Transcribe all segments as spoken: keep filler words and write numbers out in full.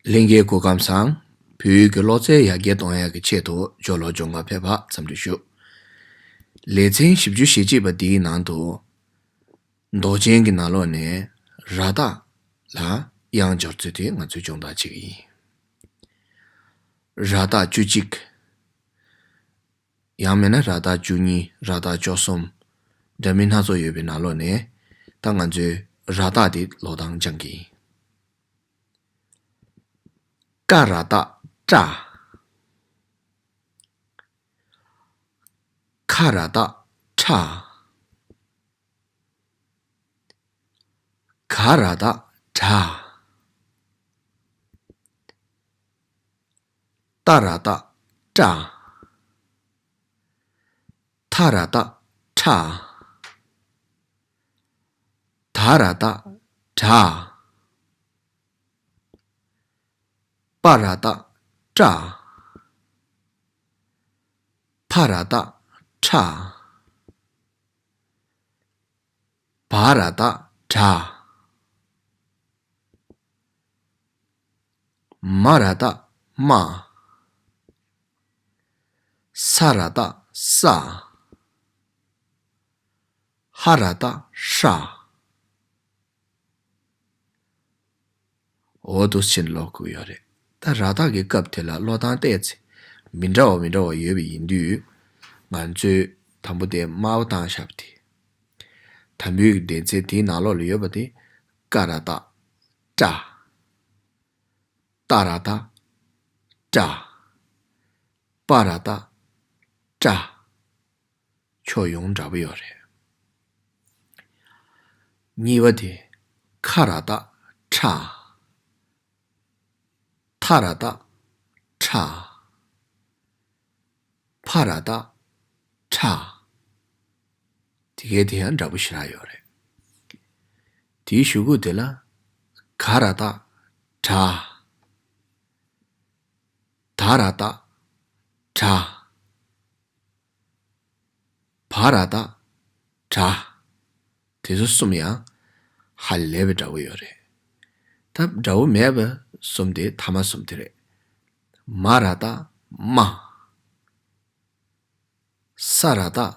ལྷན་རྒྱས་སྐུ་ཁམས་བཟང་། བོད་ཡིག་གི་ཀློག་རྩལ་ཡར་རྒྱས་གཏོང་ཡག་གི་ཆེད་དུ་ཇོ་ལོ་ཇོ་ང་ཕེབས་པ་འཚམས་འདྲི་ཞུ། ལེ་ཚན་བཞི་བཅུ་ཞེ་གཅིག་པ་འདིའི་ནང་དུ། མདོག་ཅན་གྱི་ནང་ལོགས་ནས་ར་བཏགས་ལ་དབྱངས་སྦྱོར་ཚུལ་དེ་ང་ཚོས་སྦྱོང་བརྡར་བྱེད་ཀྱི་ཡིན། ར་བཏགས་བཅུ་གཅིག་ཡང་མིན་ན་ར་བཏགས་བཅུ་གཉིས། ར་བཏགས་བཅུ་གསུམ། འདྲ་མིན་སྣ་ཚོགས་ཡོད་པའི་ནང་ལོགས་ནས། ད་ང་ཚོས་ར་བཏགས་དེ་ཀློག་སྟངས་སྦྱང་གི་ཡིན། ཀ་ར་བཏགས་ཀྲ། ཁ་ར་བཏགས་ཁྲ། ག་ར་བཏགས་གྲ། ཏ་ར་བཏགས་ཏྲ། ཐ་ར་བཏགས་ཐྲ། ད་ར་བཏགས་དྲ། པ་ར་བཏགས་པྲ། ཕ་ར་བཏགས་ཕྲ། བ་ར་བཏགས་བྲ། མ་ར་བཏགས་མྲ། ས་ར་བཏགས་སྲ། ཧ་ར་བཏགས་ཧྲ། འོ་འདུག་སེ་བྱས་ནས་ཀློག་དགོས་ཡོད་རེད། ད་ར་བཏགས་ཀྱི་སྐབས་དེ་ལ་ཀློག་སྟངས་ཏོག་ཙམ་མི་འདྲ་བ་མི་འདྲ་བ་ཡོད་པ་ཡིན་དུས། ང་ཚོས་དང་པོ་དེ་དམར་པོ་བཏང་བཞག་པ་དེ། དང་པོའི་སྡེ་ཚན་དེའི་ནང་ལོགས་ལ་ཡོད་པ་དེ། ཀ་ར་བཏགས་ཀྲ། ཏ་ར་བཏགས་ཏྲ། པ་ར་བཏགས་པྲ། ཁྱོན་ཡོངས་འདྲ་པོ་ཡོད་རེད། གཉིས་པ་དེ། ཁ་ར་བཏགས་ཁྲ། ཐ་ར་བཏགས་ཐྲ། ཕ་ར་བཏགས་ཕྲ། དེ་གའི་དེ་ཡང་འདྲ་པོ་ཞེ་དྲག་ཡོད་རེད། དེའི་གཞུག་གུ་དེ་ལ། ག་ར་བཏགས་གྲ། ད་ར་བཏགས་དྲ། བ་ར་བཏགས་བྲ། དེ་ཚོ་གསུམ་ཡང་ཧ་ལས་པའི་འདྲ་པོ་ཡོད་རེད། ད་འདྲ་པོ་མེད་པ་གསུམ་དེ་ཐ་མ་གསུམ་དེ་རེད། མ་ར་བཏགས་མྲ། ས་ར་བཏགས་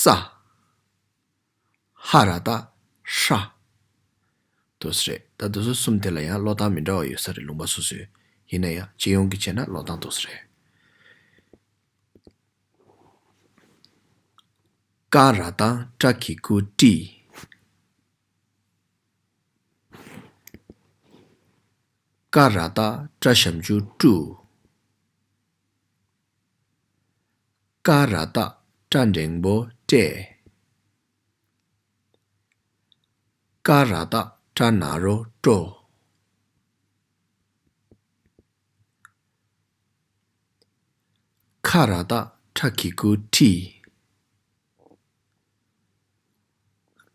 སྲ། ཧ་ར་བཏགས་ཧྲ། འདུག་སེ་རེད། ད་འདི་ཚོ་གསུམ་དེ་ལ་ཡང་ཀློག་སྟངས་མི་འདྲ་བ་ཡོད་ས་རེད། ལུང་པ་སོ་སོའི། ཡིན་ན་ཡང་སྤྱི་ཡོངས་ཀྱི་བྱས་ན་ཀློག་སྟངས་འདུག་སེ་རེད། ཀ་ར་བཏགས་ཀྲ་གི་གུ་ཀྲི། ཀ་ར་བཏགས་ཀྲ་ཞབས་ཀྱུ་ཀྲུ། ཀ་ར་བཏགས་ཀྲ་འགྲེང་པོ་ཀྲེ། ཀ་ར་བཏགས་ཀྲ་ན་རོ་ཀྲོ། ཁ་ར་བཏགས་ཁྲ་གི་གུ་ཁྲི།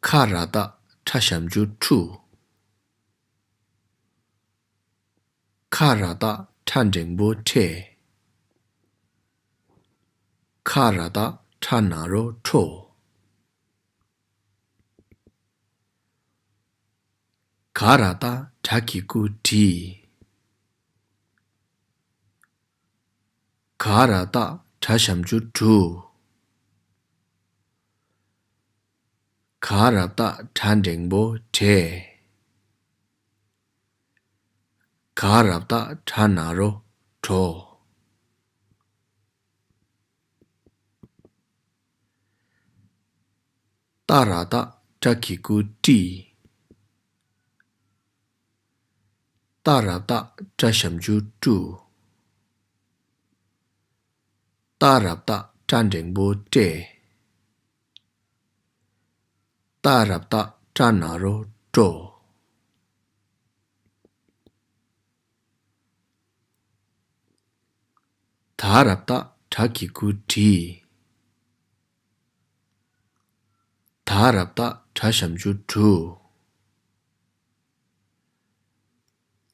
ཁ་ར་བཏགས་ཁྲ་ཞབས་ཀྱུ་ཁྲུ། ཁ་ར་བཏགས་ཁྲ་འགྲེང་པོ་ཁྲེ། ཁ་ར་བཏགས་ཁྲ་ན་རོ་ཁྲོ། ག་ར་བཏགས་གྲ་གི་གུ་གྲི། ག་ར་བཏགས་གྲ་ཞབས་ཀྱུ་གྲུ། ག་ར་བཏགས་གྲ་འགྲེང་པོ་གྲེ། ག་ར་བཏགས་གྲ་ན་རོ་གྲོ། ཏ་ར་བཏགས་ཏྲ་གི་གུ་ཏྲི། ཏ་ར་བཏགས་ཏྲ་ཞབས་ཀྱུ་ཏྲུ། ཏ་ར་བཏགས་ཏྲ་འགྲེང་པོ་ཏྲེ། ཏ་ར་བཏགས་ཏྲ་ན་རོ་ཏྲོ། ད་ར་བཏགས་དྲ་གི་གུ་དྲི། ད་ར་བཏགས་དྲ་ཞབས་ཀྱུ་དྲུ།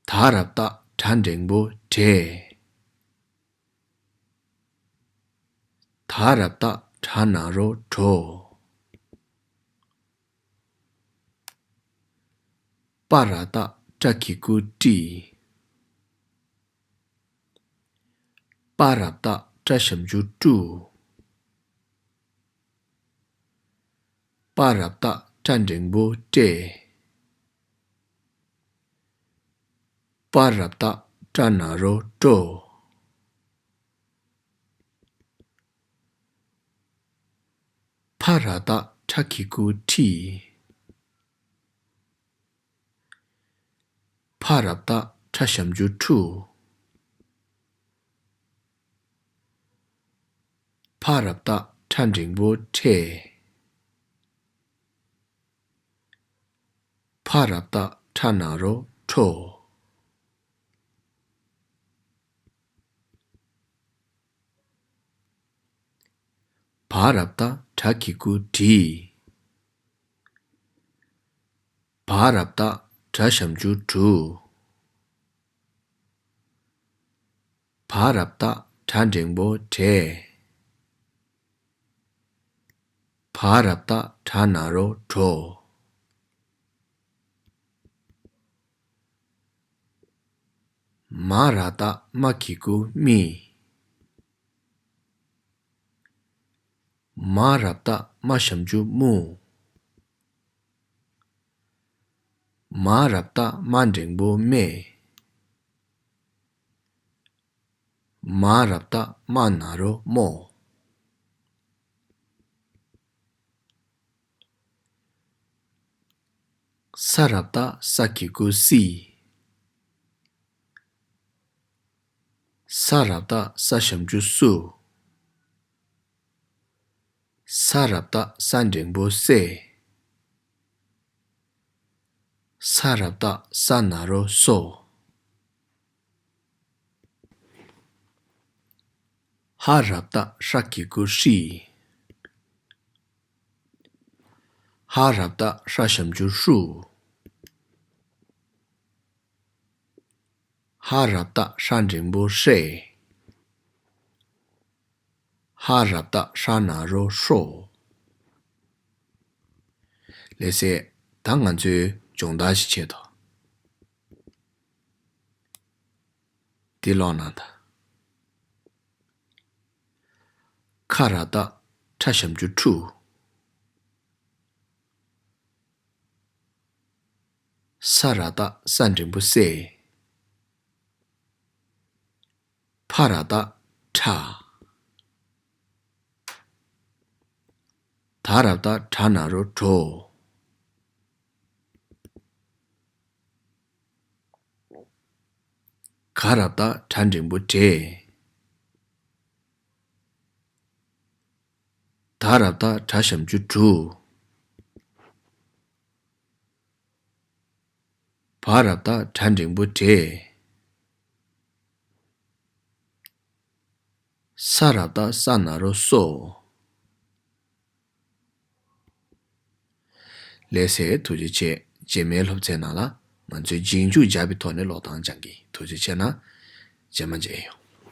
ད་ར་བཏགས་དྲ་འགྲེང་པོ་དྲེ། ད་ར་བཏགས་དྲ་ན་རོ་དྲོ། པ་ར་བཏགས་པྲ་གི་གུ་པྲི། པ་རབ་བཏགས་པྲ་ཞབས་ཀྱུ་པྲུ། པ་རབ་བཏགས་པྲ་འགྲེང་བུ་པྲེ། པ་རབ་བཏགས་པྲ་ན་རོ་པྲོ། ཕ་རབ་བཏགས་ཕྲ་གི་གུ་ཕྲི། ཕ་རབ་བཏགས་ཕྲ་ཞབས་ཀྱུ་ཕྲུ། ཕ་རབ་བཏགས་ཕྲ་འགྲེང་བུ་ཕྲེ། ཕ་རབ་བཏགས་ཕྲ་ན་རོ་ཕྲོ། བ་རབ་བཏགས་བྲ་གི་གུ་བྲི། བ་རབ་བཏགས་བྲ་ཞབས་ཀྱུ་བྲུ། བ་རབ་བཏགས་བྲ་འགྲེང་བུ་བྲེ། བ་རབ་བཏགས་བྲ་ན་རོ་བྲོ། མ་རབ་བཏགས་མ་གི་གུ་མི། མ་རབ་བཏགས་མ་ཞབས་ཀྱུ་མུ། མ་རབ་བཏགས་མ་འགྲེང་བུ་མེ། མ་རབ་བཏགས་མ་ན་རོ་མོ། ས་རབ་བཏགས་ས་གི་གུ་སི། ས་རབ་བཏགས་ས་ཞབས་ཀྱུ་སུ། ས་རབ་བཏགས་ས་འགྲེང་བུ་སེ། ས་རབ་བཏགས་ས་ན་རོ་སོ། ཧ་རབ་བཏགས་ཧྲ་གི་གུ་ཧྲི། ཧ་རབ་བཏགས་ཧྲ་ཞབས་ཀྱུ་ཧྲུ། ཧ་རབ་བཏགས་ཧྲ་འགྲེང་བུ་ཧྲེ། ཧ་རབ་བཏགས་ཧྲ་ན་རོ་ཧྲོ། ལགས་སེ། ད་ང་ཚོས་སྦྱོང་བརྡར་ཞིག་བྱེད་དོ། འདི་ཀློག་གནང་དང་། ཁ་རབ་བཏགས་ཁྲ་ཞབས་ཀྱུ་ཁྲུ། ས་རབ་བཏགས་ས་འགྲེང་བུ་སེ། ཕ་རབ་བཏགས་ཕྲ། ད་རབ་བཏགས་དྲ་ན་རོ་དྲོ། ག་རབ་བཏགས་གྲ་འགྲེང་བུ་གྲེ། ད་རབ་བཏགས་གྲ་ཞབས་ཀྱུ་གྲུ། བ་རབ་བཏགས་བྲ་འགྲེང་བུ་བྲེ། ས་རབ་བཏགས་ས་ན་རོ་སོ། ལགས་སེ། ཐུགས་རྗེ་ཆེ། རྗེས་མའི་སློབ་ཚན་ནང་ལ་ང་ཚོས་རྗེས་འཇུག་སྦྱར་བའི་ཐོག་ནས་ཀློག་སྟངས་སྦྱང་གི། ཐུགས་རྗེ་ཆེ་གནང་། རྗེས་མ་མཇལ་ཡོང་།